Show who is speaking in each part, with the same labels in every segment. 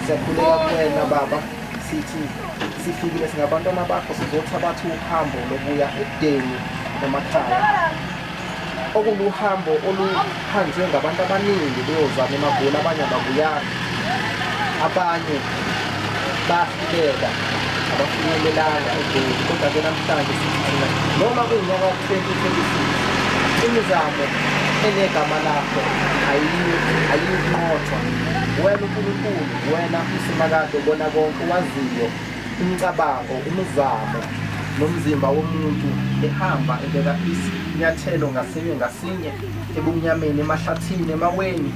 Speaker 1: Siyakhuleka kuwena Baba, sithi sifikile singabantwana bakho sizothabatha uhambo lokuya ekudeni emakhaya, okuluhambo oluhanjwe ngabantu abaningi beyozama emagoli, abanye ababuyanga, abanye bahluleka, abafinyelelanga egoli. Kodwa-ke namhlanje sithi thina noma kuyinyaka 2026 imizamo enegama lakho ayikunqotshwa. Wena uNkulunkulu, wena uSimakade ubona konke, waziyo imicabango, imizamo nomzimba womuntu ehamba ebeka isinyathelo ngasinye ngasinye ebumnyameni, emahlathini, emaweni,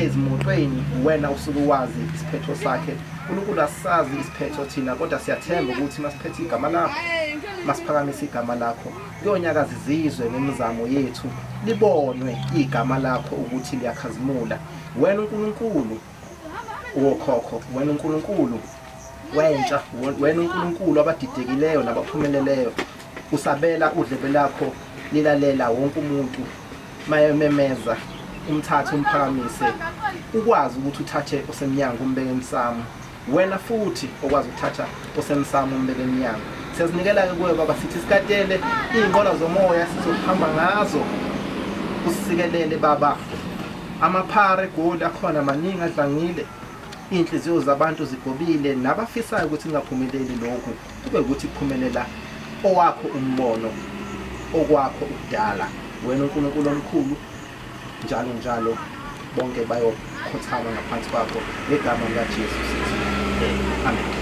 Speaker 1: ezimotweni. Wena usuke wazi isiphetho sakhe. uNkulunkulu, asisazi isiphetho thina, kodwa siyathemba ukuthi masiphethe igama lakho, masiphakamise igama lakho, kuyonyakaza izizwe ngemizamo yethu, libonwe igama lakho ukuthi liyakhazimula. Wena uNkulunkulu wokhokho, wena uNkulunkulu wentsha, wena uNkulunkulu abadidekileyo nabaphumeleleyo, usabela udlebe lakho lilalela wonke umuntu mayememeza, umthathe umphakamise, ukwazi ukuthi uthathe osemnyango umbeke emsamo. Wena futhi okwazi ukuthatha osemsamo umbeke emnyango. Siyazinikela-ke kuwe Baba, sithi sikatele iy'nqola zomoya sizohamba ngazo, usisikelele Baba. Amaphara egoli akhona maningi adlangile, iy'nhliziyo zabantu zigobile, nabafisayo ukuthi kungaphumeleli lokhu kube ukuthi kuphumelela owakho umbono, okwakho ukudala. Wena uNkulunkulu omkhulu, njalo njalo bonke bayokhothama ngaphansi kwakho, ngegama likaJesu sithi amen.